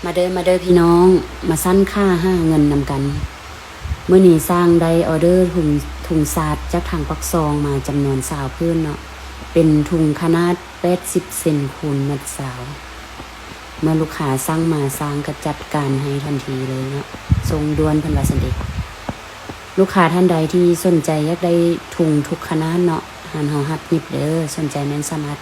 ມາເດີ ມາເດີພີ່ນ້ອງ ມາຊັ້ນຄ່າຫາເງິນນຳກັນ. ມື້ນີ້ຊ່າງໄດ້ອໍເດີທຸງ ທຸງສາດຈາກທາງປາກຊ່ອງມາຈຳນວນຊາວຜືນເນາະ ເປັນທຸງຂະໜາດແປດສິບເຊັນຄູນແມັດຊາວ. ເມື່ອລູກຄ້າສັ່ງມາ ຊ່າງກໍຈັດການໃຫ້ທັນທີເລີຍເນາະ ສົ່ງດ່ວນເພິ່ນວ່າຊັ້ນເດ. ລູກຄ້າທ່ານໃດທີ່ສົນໃຈຢາກໄດ້ທຸງທຸກຂະໜາດເນາະ ຮ້ານເຮົາຮັບຫຍິບເດີ ສົນໃຈແມ່ນສາມາດ